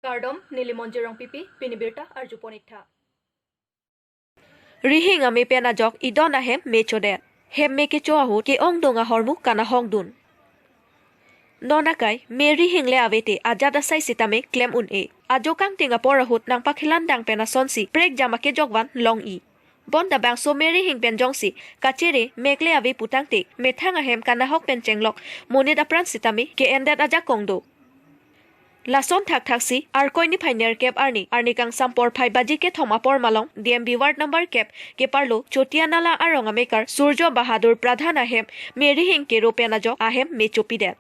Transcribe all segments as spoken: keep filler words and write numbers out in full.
Kardom, neli Monjir Rongpipi, pini birta arjupon iktha. Rihing ame pen ajok idon ahem me chodet. Hem me kecho ahut ke-ongdung ahormu kanahokdun. Non akai me rihing le avete ajat asai sitame klem un-e. Ajo kangting apor ahut nangpakhelandang pen asonsi prekjam akejokvan long-i. Bonta bangso me rihing pen jongsi kachere mek le ave putangte methang ahem kanahok pen chenglok monit apran sitame ke-endet ajakong do. Lason thakthaksi Arkoi niphai nerkep arni, arni kangsam porphai baji kethom apor malong D M B ward number kep keparlo Chotia Nala arong amekar Surjo Bahadur Pradhan ahem me rihing kero pen ajok ahem me chopidet.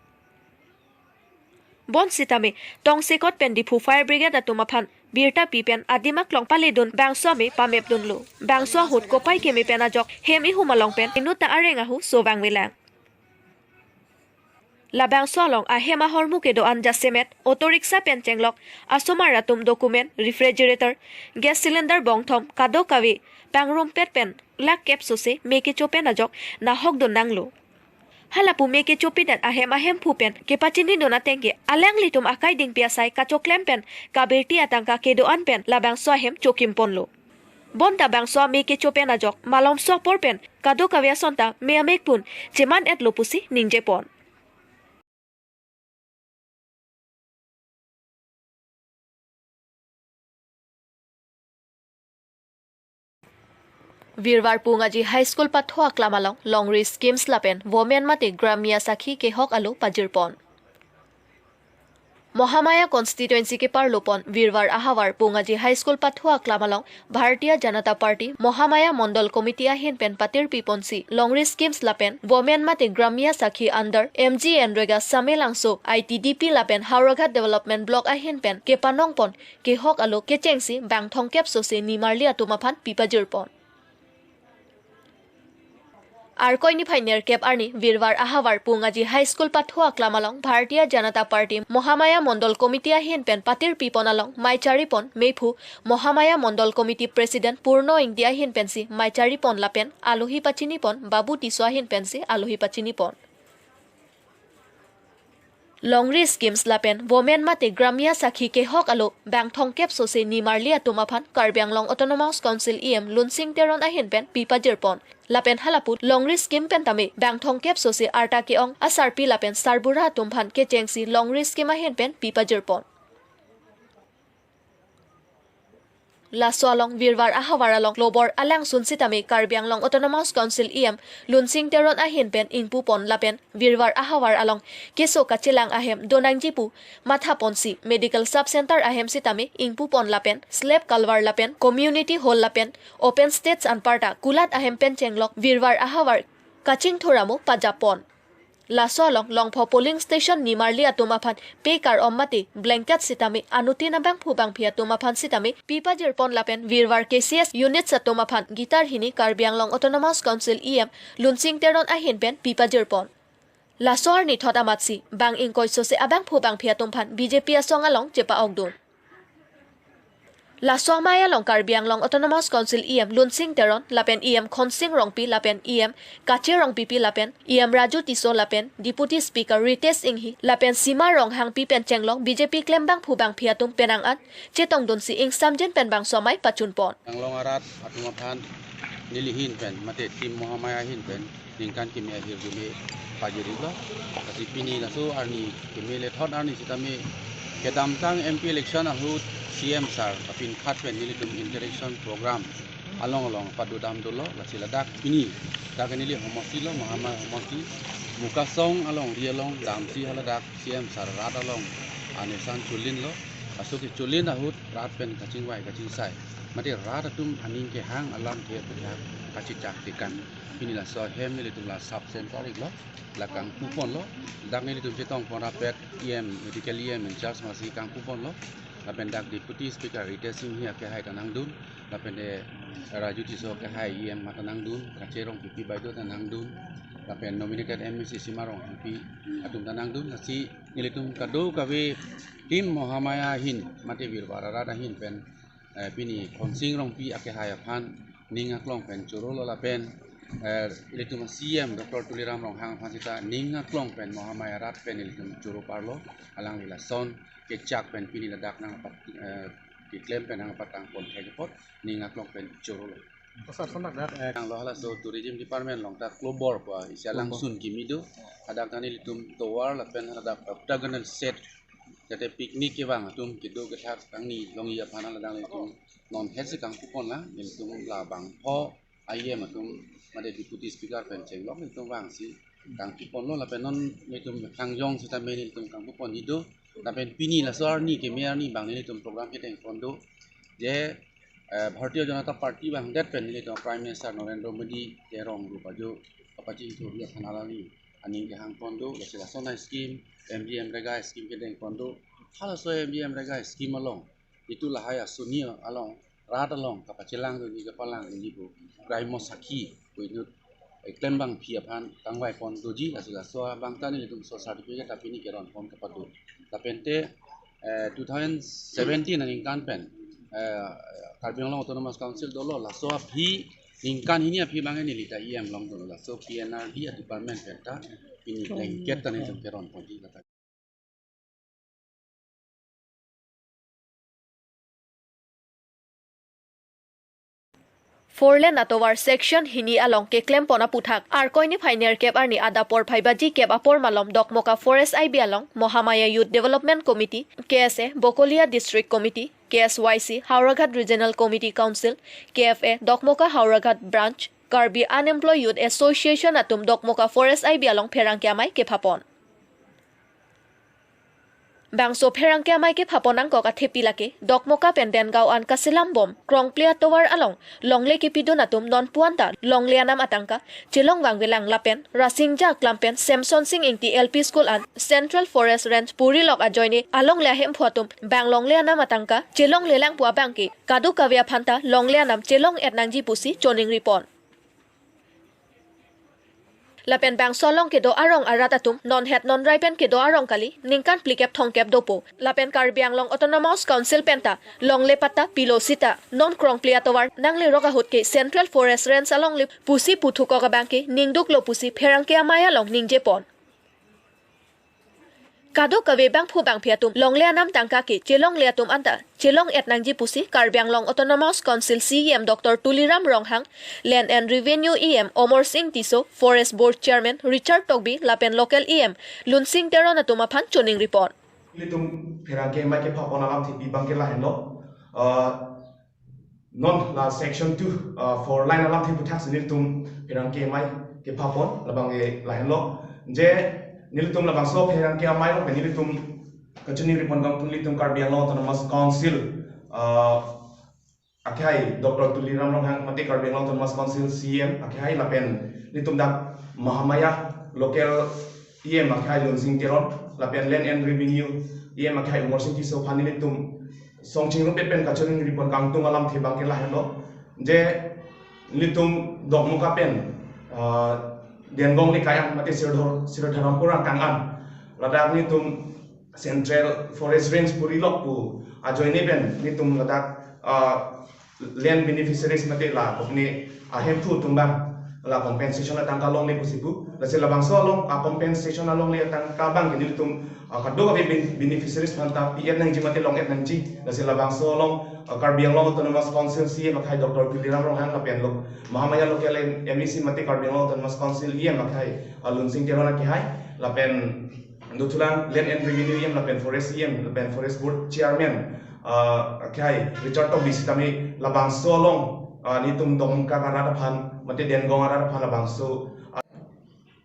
Bonsitame tongsekot pen Diphu Fire Brigade atum aphan birta pi pen adim aklong paledun bangso ame pamepdunlo. Bangso ahut kopai keme pen ajok hem ihum along pen inutta areng ahu so vangvelang. Labangso along ahem ahormu kedo-an jasemet auto rickshaw pen chenglok asomar atum document, refrigerator, gas cylinder bongthom kadokave pangrumpet pen lakh kep sose me kecho pen ajok nahokdun nanglo. Halapu me kechopidet ahem ahemphu pen kepachinidun atengke alanglitum akai dingpi asai kachoklem pen kabirti atangka kedo-an pen labangso ahem chokimponlo. Bonta bangso ame kecho pen ajok malomso apor pen kadokave asonta me amekpun cheman-etlo pusi ningjepon. Virvar Pungaji High School patho aklam along Longri Schemes lapen Women mate Gramya Sakhi kehok alo pajirpon. Mohamaya constituency keparlopon Virvar ahavar Pungaji High School patho aklam along Bharatiya Janata Party Mohamaya Mondol Committee ahin pen patirpiponsi Longri Schemes lapen Women mate Gramya Sakhi under M G N R E G A Samelangso I T D P lapen Howraghat Development Block ahin pen kepanongpon kehok alo kechengsi bang thomkep sose nimarli atum aphan pipajirpon. Arkoi niphai nerkep arni Virvar ahavar Pungaji High School patho aklam along Bharatiya Janata Party Mohamaya Mondol Committee ahin pen patirpipon along mei charipon meiphu Mohamaya Mondol Committee President Purno Ingti ahin pensi mei charipon lapen alohi pachinipon Babu Tisso ahin pensi alohi pachinipon. Longri Schemes lapen Women mate Gramya Sakhi kehok alo bang thomkep sose nimarli atum aphan Karbi Anglong Autonomous Council E M Lunsing Teron ahin pen pipajirpon. Lapen halapu Longri Scheme pen tame bang thomkep sose arta ke-ong asarpi lapen sarbura atum aphan kechengsi Longri Scheme ahin pen pipajirpon. Laso along Virvar ahavar along lobor alangsun sitame Karbi Anglong Autonomous Council E M Lunsing Teron ahin pen ingpupon lapen Virvar ahavar along keso kachelang ahem donangji pu mathaponsi medical sub center ahem sitame ingpupon lapen slab culvert lapen community hall lapen open stage anparta kulat ahem pen chenglok Virvar ahavar kachingthur amo pajapon. Laso along Longpho polling station nimarli atum aphan pe kar-om mate blanket sitame anuttin abangphu bangphi atum aphan sitame pipajirpon lapen Virvar K C S units atum aphan guitar hini Karbi Anglong Autonomous Council E M Lunsing Teron ahin pen pipajirpon. Laso arni thot amatsi bang ingkoi sose abangphu bangphi atum aphan B J P asong along chepa-okdun. Laso amei along Karbi Anglong Autonomous Council E M Lunsing Teron lapen E M Khonsing Rongpi lapen E M Kache Rongpipi lapen E M Raju Tisso lapen Deputy Speaker Ritesh Enghi lapen Sima Ronghangpi pen chenglok B J P klembangphu bangphi atum penang an chetongdunsi ingsamjin pen bangso amei pachunpon. Anglong arat atum aphan neli ahin pen mate Team Mohamaya ahin pen ningkan kimi ahirjume pajir-iklo. Lasi pini laso arni kimi lethot arni sitame kedamtang M P election ahut C M sir kapinkhat pen nelitum interaction program along along padodam dolo. Lasi ladak pini dak neli homosti lo, Mohamaya homosti Mukasong alongri along damsi haladak C M sir rat along anesan cholinlo. Laso kecholin ahut rat pen kachingvai kachingsai mate rat atum aning kehang alam ke puthak kachechak tekan. Pini laso ahem nelitum la sub center-iklo, la kangpuponlo. Dak nelitum chetongpon rapet E M, medical E M in charge masi kangpuponlo. Lapen dak Deputy Speaker Ritesh Enghi akehai ta nangdun, lapen de Raju Tisso akehai E M mata nangdun, Kache Rongpipi baideo ta nangdun, lapen nominated M A C Sima Ronghangpi atum ta nangdun. Lasi nelitum kadokave Team Mohamaya ahin mate Virvar arat ahin pen eh, pini Khonsing Rongpi akehai aphan ning aklong pen chorolo lapen Eh, ilitum C E M Doctor Tuliram Ronghang aphan seta ning aklong pen Mahamaya rat pen ilitum choro parlo, alangli lason kechak pen pini ladak nangpat, eh, keklem pen nangpatang pon thek apot ning aklong pen chorolo. Pasar sonak dak, eh, nanglo halaso Tourism Department along ta Klobor pu isi alangsun kimi do. Hadak ta nelitum tovar lapen hadak octagonal set, jate picnic kevang atum kedo kethak kangni longji aphan alang ilitum non het si kangpu pon lang, ilitum labangpho I M atum mate Deputy Speaker pen chenglok ilitum vangsi kangpu ponlo lapen non ilitum kangjong seta main ilitum kangpu pon hido. Lapen pini laso arni keme arni abang nelitum program kedeng pon do. Je, eh, Bharatiya Janata Party abang det pen nelitum Prime Minister Narendra Modi ke rong rupa jo kapachingthurji aphan alangli aning kehang pon do, lasi lason a-scheme, M G M Rega scheme kedeng pon do. Halaso M G M Rega scheme along, itum lahai asuni along, rat along kapachelang dunji, kapalang dunji pu Gramosakhee pu inut, eh, klembangpi aphan kangvai pon doji, lasi laso abang ta nelitum laso certificate ta pini keron pon kapado. Lapen te, eh, two thousand seventeen aningkan pen, eh, Karbi Anglong Autonomous Council dolo, laso aphi ningkan hini aphi abang neli ta E M longdunlo, laso P N R D a-department pen ta pini blanket ta nelitum keron ponji kata. Four lane atovar section hini along keklem pon aputhak Arkoi niphai nerkep arni adap porphai baji kep apor malom Dokmoka Forest I B along Mahamaya Youth Development Committee, K S A, Bokolia District Committee, K S Y C, Howraghat Regional Committee Council, K F A, Dokmoka Howraghat Branch, Karbi Unemployed Youth Association atum Dokmoka Forest I B along pherangke amei kepha pon. Bangso pherangke amei kepha pon angkok athepi lake Dokmoka pen Dengaon an kaselam bom Krongpli atovar along longle kepidun atum nonpu anta longle anam atangka chelong vangvelang lapen Rasingja Aklam pen Semson Sing Ingti L P School an Central Forest Range Purilok ajoine alongle ahemphu atum bang longle anam atangka chelonglelang pu abangke kadokave aphan ta longle anam chelong-et nangji pusi choningri pon. Lapen bangso along kedo arong arat atum non het non rai pen kedo arong kali ningkan phlikep thomkep dopo. Lapen Karbi Anglong Autonomous Council pen ta longle patta pilo seta non Krongpli atovar nanglerok ahut ke Central Forest Range alongle pusi puthukok abangke ningduklo pusi pherangke amei along ningje pon. Kadokave bangphu bangphi atum longle anam tangka ke chelongle atum anta chelong-et nangji pusi Karbi Anglong Autonomous Council C E M Doctor Tuliram Ronghang, Land and Revenue E M Omor Sing Tisso, Forest Board Chairman Richard Tokbi lapen local E M Lunsing Teron atum aphan choningri pon. Ilitum pherangke amei kepha pon alamthepi abangke lahenlo. Ah, non la section two, ah, four lane alamthe aputhak si nelitum pherangke amei kepha pon labangke lahenlo. Je nelitum labangso pherangke amei along pen nelitum kachiningri pon kangtung, nelitum Karbi Anglong Autonomous Council, ah, akhai Doctor Tuliram Ronghang mate Karbi Anglong Autonomous Council C E M akhai lapen nelitum dak Mahamaya local E M akhai Lunsing Teron lapen Land and Revenue E M akhai Omor Sing Tisso aphan nelitum song chingrum pen kachiningri pon kangtung alamthe abangke lahenlo. Je nelitum Dokmoka pen, ah, Dengaon lekai an mate Sirdhor-, Sirdharampur angkang an ladak nelitum Central Forest Range Purilok pu ajoine pen nelitum ladak, ah, land beneficiaries mate la kopine ahemphu atum abang la compensation atangka longle pusi pu. Lasi labangso along a-compensation alongle atangka abangke nelitum, ah, kadokave ben-, beneficiaries aphan ta pi-et nangji mate long-et nangji. Lasi labangso along, ah, Karbi Anglong Autonomous Council C E M akhai Doctor Tuliram Ronghang lapen lo Mahamaya local M A C mate Karbi Anglong Autonomous Council E M akhai, ah, Lunsing Teron akhai lapen dothulang Land and Revenue E M lapen Forest E M lapen Forest Board Chairman, ah, akhai Richard Tokbi sitame labangso along, ah, nelitum Dokmoka arat aphan mate Dengaon arat aphan labangso, ah,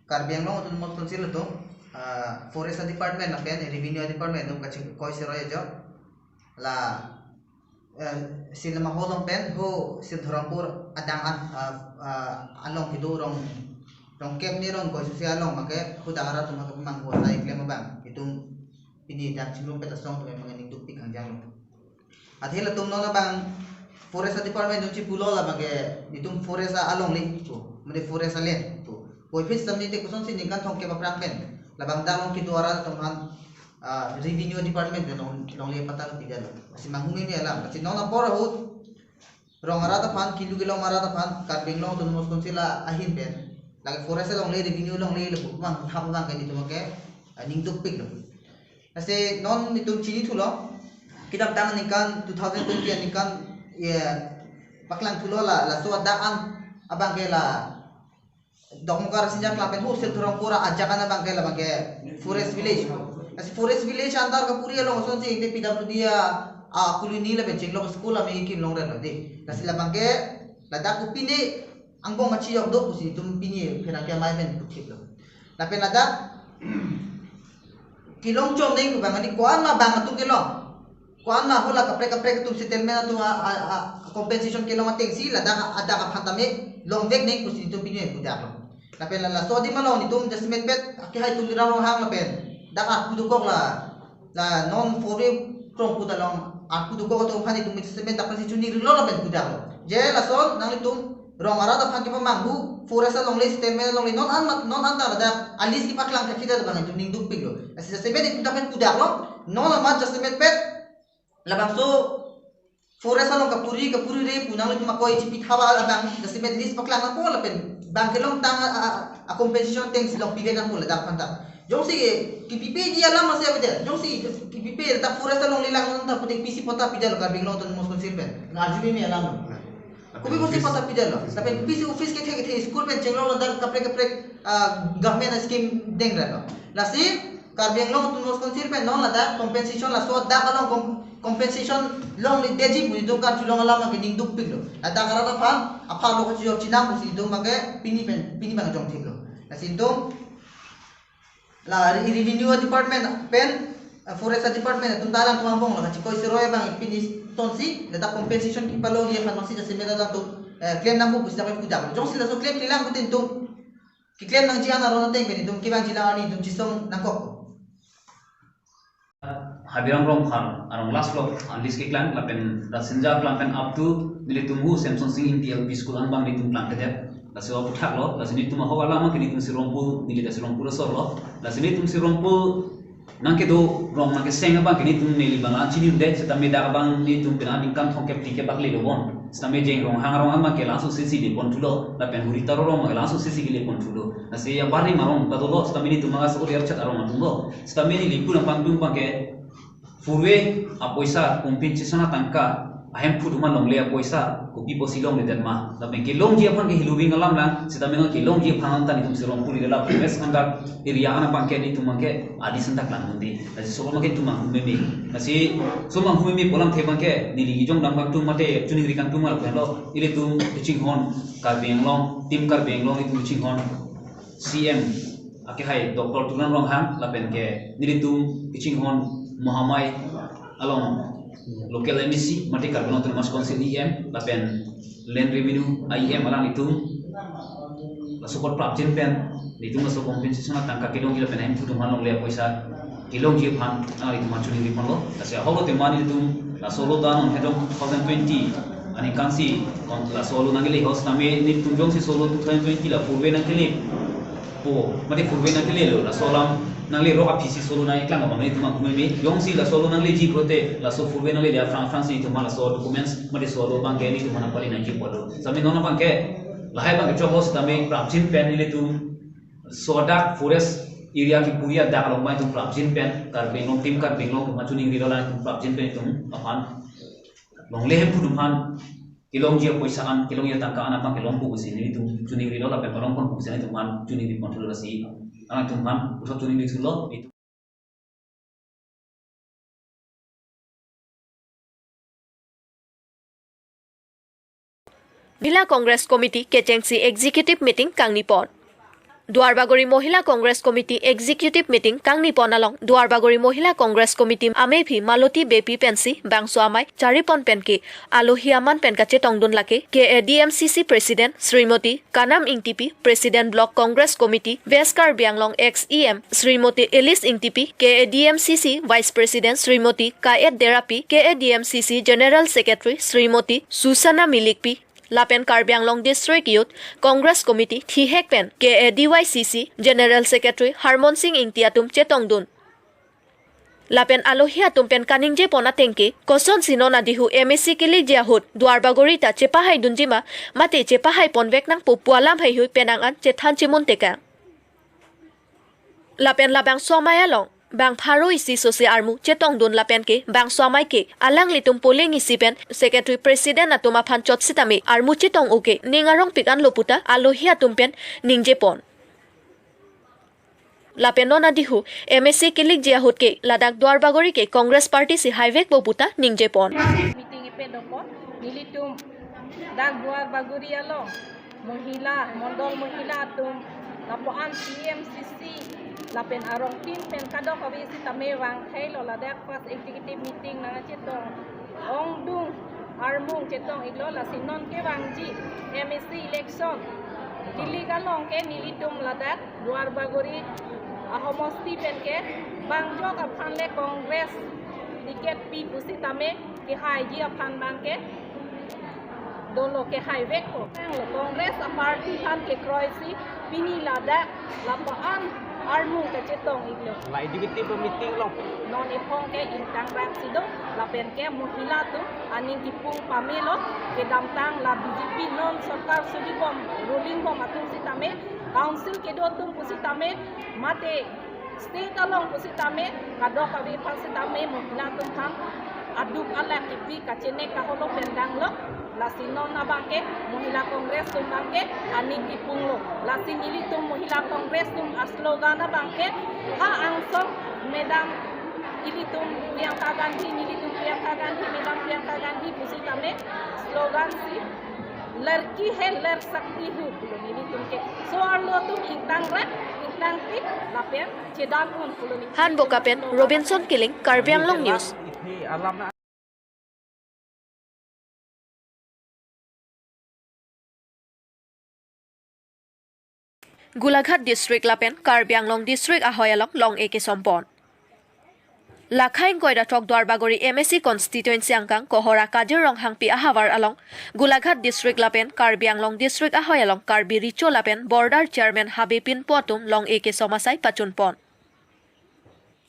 Karbi Anglong Autonomous Council atum, ah, Forest Department lapen Revenue Department atum kachingkoi seroi ajo la, eh, Silamaho along pen ho Sirdharampur adang an, ah, ah, along kedo rong, rong kep ni rong koi susi along make hadak arat atum hadak mang ho sai klem abang itum pini dak chingrum pen ta song atum mang ningdukpik kangjanglo. Athe latum non abang Forest Department atum chipulo labangke itum forest alongle pu, mane forest land pu. Puvoiphit sitame te kosonsi ningkan thomkep aphrang pen labang dang along kedo arat atum aphan, ah, Revenue Department pen long, longle patta pidetlo. Lasi manghumeme alam. Lasi non apor ahut rong arat aphan, kelu kelong arat aphan, Karbi Anglong Autonomous Council a ahin pen, lake forest alongle, revenue alongle, lapu abang thap abang ke netum ke, ah, ning dukpiklo. Lasi non netum chinithulo, kedamtang aningkan two thousand twenty aningkan, ya, paklangthulo la, laso adak an abang ke la Dokmoka Rasinja Klang pen Husel Thurong Pura ajak an abang ke labang ke forest village. Lasi forest village under kapuri along asonsi ingte P W D a, a colony lapen chenglok school ame kim longre lo de. Lasi labang ke ladak kopine angbong machijok do pusi netum pini pherangke amei pen puthiplo. Lapen ladak kelong chom neng abang ani ko-an ma bang atum kelong. Ko-an ma hala kaprek kaprek atum settlement atum a, a, a, compensation kelong atengsi ladak a, adak aphan tame longvek neng pusi netum pini pudaklo. Lapen la laso adim along netum jasemet pet akehai Tuliram Ronghang lapen dak arpu dokok la, la non four-way krongkut along arpu dokok atum aphan netum jasemet dak pensi chunirilo lapen pudaklo. Je lason nanglitum rong arat aphan kepamanghu, forest alongle, settlement alongle, non an mat, non an ta ladak a list kepaklang thekthedet abang netum ning dukpiklo. Lasi jasemet netum dak pen pudaklo, non amat jasemet pet labangso forest along kapuri, kapuri re pu nanglitum akoi chipithap abang jasemet list paklang nangpo lapen bang kelongtang a, a, a compensation atengsi longpivek nangpo ladak aphan ta. Jongsi kepipeji alam masi avedet. Jongsi kepipe ta forest alongle lang ta pute pisi patta pidetlo Karbi Anglong Autonomous Council pen. Arjumeme alam. Kopi pusi patta pidetlo. Lapen pisi office kethe kethe, school pen chenglok ladak kaprek kaprek, ah, government scheme dengrelo. Lasi Karbi Anglong Autonomous Council pen non ladak compensation laso adak along com-, compensation longledetji pu netum karjulong alam ke ning dukpiklo. Ladak arat aphan aphan lo kachijok chinam pusi netum abang ke pini pen, pini abang jongthiplo. Lasi netum la re-, revenue department pen, eh, forest department atum ta alangtum angbong la kachikoi siroi abang pini tonsi ladak compensation kepalongji aphan masi jasemet alangtum, eh, claim nangpo pusi dak pen pudaklo. Jongsi laso claim kelang pute netum keklem nangji an aron ateng pen netum kevangji lang arni netum chisong nangkok. Habiram Rongphar arong last lo, a list keklang lapen Rasinja Klang pen up to nelitum hu Semson Sing Ingti L P School angbong netum klangkledet. Lasi aputhak lo, lasi netum ahok alam ke netum si Rongpur, neli ta si Rongpur asor lo. Lasi netum si Rongpur nangkedo rong nangkeseng abang ke netum neli abang la chini-un-e, sitame dak abang netum pina ningkan thomkep phli ke bak lelo bon. Sitame Jeng Ronghang arong abang ke laso sisi le ponthulo, lapen Hurita arong abang ke laso sisi le ponthulo. Lasi ya bari arong ta dolo, sitame netum abang so der chat arong atum lo. Sitame neli pu nangpangdun abang ke four-way apoisa, compensation atangka, ahemphu atum alongle apoisa, kopi pusi longledet ma. Lapen kelongji aphan ke heloving alam lang, sitame non kelongji aphan ta netum si Rongpur area la forest under area an abang ke netum abang ke a list an ta klang un-e. Lasi so abang ke netum anghumeme. Lasi so anghumeme pu alamthe abang ke neli kejong dam kangtung mate chuningri kangtung ma lapen lo. Ilitum kachinghon Karbi Anglong, Team Karbi Anglong ilitum kachinghon C M akehai Doctor Tuliram Ronghang lapen ke nelitum kachinghon Mahamai along local M A C, mate Karbi Anglong Autonomous Council E M, lapen Land Revenue E M alanglitum. Laso apot prapjin pen netum laso compensation atangka kelongji lapen ahemphu atum alongle apoisa kelongji aphan nanglitum aphan chuningri ponlo. Lasi ahok lo tema netum laso lo ta non hedong two thousand twenty aningkan si kon laso lo nangkele ho, sitame netum jongsi solo two thousand twenty la four-way nangkele po, mate four-way nangkelelo, laso alam nangle rok aphisi solo nangkeklang abang netum anghumeme. Jongsi laso lo nangleji pulote laso four-way nanglele aphrang aphrangsi netum laso documents mate solo abang ke netum aphan pali nangji pulo. Sitame non abang ke lahai abang ke choklo, sitame prapjin pen nelitum so adak forest area kepuri adak along abang netum prapjin pen Karbi Anglong, Team Karbi Anglong atum chuningri lo, latum prapjin pen netum aphan longle ahemphu atum aphan kelongji apoisa an, kelongji atangka an abang ke longpo pusi netum chuningri lo lapen palong ponpo pusi netum aphan chuningri ponthulo. Lasi alangtum aphan puthot chuningri thulo. Mahila Congress Committee kechengsi executive meeting kangni pon. Duarbagori Mahila Congress Committee executive meeting kangni pon along Duarbagori Mahila Congress Committee amephi Maloti Beypi pensi bangso amei chari pon pen ke alohi aman pen kachetongdun lake K A D M C C President Srimoti Kanam Ingtipi, President Block Congress Committee West Karbi Anglong ex E M Srimoti Elis Ingtipi, K A D M C C Vice President Srimoti Kayet Derapi, K A D M C C General Secretary Srimoti Susana Milikpi, lapen Karbi Anglong District Youth Congress Committee thihek pen K A D Y C C General Secretary Harmon Sing Ingti atum chetongdun. Lapen alohi atum pen kaningjepon ateng ke, kosonsi non adihu M A C kelikji ahut Duarbagori ta chepahaidunji ma, mate chepahaiponvek nangpo pu alam heihui penang an chethan chimun tekang. Lapen labangso amei along bang pharo isi sosi armu chetongdun lapen ke bangso amei ke alanglitum polling isi pen secretary president atum aphan chot sitame armu chetong-o ke ning arongpik anlo puta alohi atum pen ningjepon. Lapen non adihu M A C kelikji ahut ke ladak Duarbagori ke Congress party si haivekpo puta ningjepon. Meeting ipedokpo, nelitum dak Duarbagori along mohila, mondol mohila atum, lapuan T M C C, lapen arong tin pen kadokave sitame vangthailo, ladak first executive meeting nangchetong ongdung armung chetong-iklo, lasi non kevangji M A C election kelik along ke nelitum ladak Duarbagori ahomosti pen ke bang jok aphan le Congress ticket pi pusitame kehaiji aphan bang ke dolo, kehaivekpo. Congress aparty aphan kekroisi pini ladak lapuan armung kachetong-iklo. La executive meeting along non ephong ke ingtangrap si do, lapen ke mohila atum aning kipung pamelo, kedamtang la B J P non sorkar sudibom, ruling bom atum sitame, council kedo atum pusitame, mate state along pusitame, kadokave aphan sitame mohila atum aphan aduk alak kipi kachene kaholo pen danglo. Lasi non abang ke mohila Congress atum bang ke aning kipunglo. Lasi nelitum mohila Congress atum aslogan abang ke, ha angsong Madam ilitum Priyanka Gandhi, nelitum Priyanka Gandhi, Madam Priyanka Gandhi pusitame slogan si, "Ladki hai lad sakti hu," pulo nelitum ke. So arlo atum ingtangrap, ingtangpik, lapen chedan-un pulo nelitum. Hanboka pen Robinson Killing, Karbi Anglong News. Golaghat district lapen Karbi Anglong district ahoi along long-e kesompon. Lakha ingkoi ra throk Duarbagori M A C constituency angkang Kohora Kajir Ronghangpi ahavar along Golaghat district lapen Karbi Anglong district ahoi along Karbi Recho lapen border chairman Habe Pinpo atum long-e kesom asai pachunpon.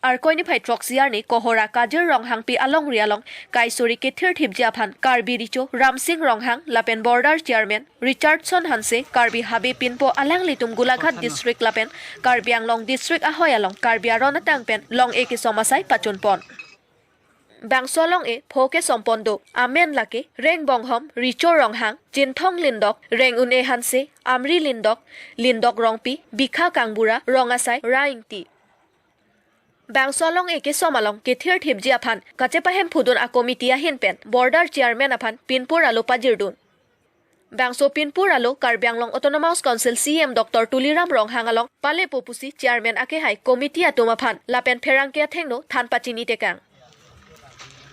Arkoi niphai throksi arni Kohora Kajir Ronghangpi alongri along kaisuri kethirthipji aphan Karbi Recho Ramsing Ronghang lapen border chairman Richardson Hanse, Karbi Habe Pinpo alanglitum Golaghat district lapen Karbi Anglong district ahoi along Karbi aron atang pen long-e kesom asai pachunpon. Bangso long-e pho kesompon do amen lake Reng Bonghom, Recho Ronghang, Chinthong Lindok, Reng Un-e Hanse, Amri Lindok, Lindok Rongpi, Bikha Kangbura, Rongasai Ra Ingti. Bangso long-e kesom along kethirthipji aphan kachepahemphudun a-committee ahin pen border chairman aphan pinpur alo pajirdun. Bangso pinpur alo Karbi Anglong Autonomous Council C E M Doctor Tuliram Ronghang along palepo pusi chairman akehai committee atum aphan lapen pherangke athengno than pachini tekang.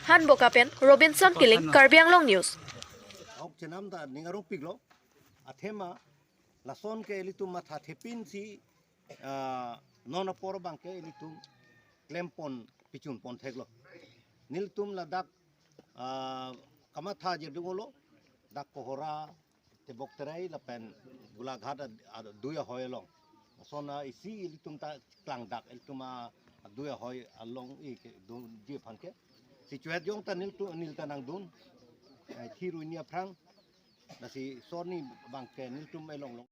Hanboka pen Robinson Killing, Karbi Anglong News. Ahok chenam ta ning arongpiklo. Athema lason ke ilitum mathathepin si, ah, non apor abang ke ilitum klempon pichunpon theklo. Nelitum ladak, ah, kamatha jirdung olo, dak Kohora, Tebok Terai lapen Golaghat ad-, ad-, adui ahoi along. Lason a isi ilitum ta klangdak, ilitum a adui ahoi along-e kedunji aphan ke. Situet jong ta nelitum, neli ta nangdun. Eh, thiru ni aphrang. Lasi sonni abang ke nelitum elong long.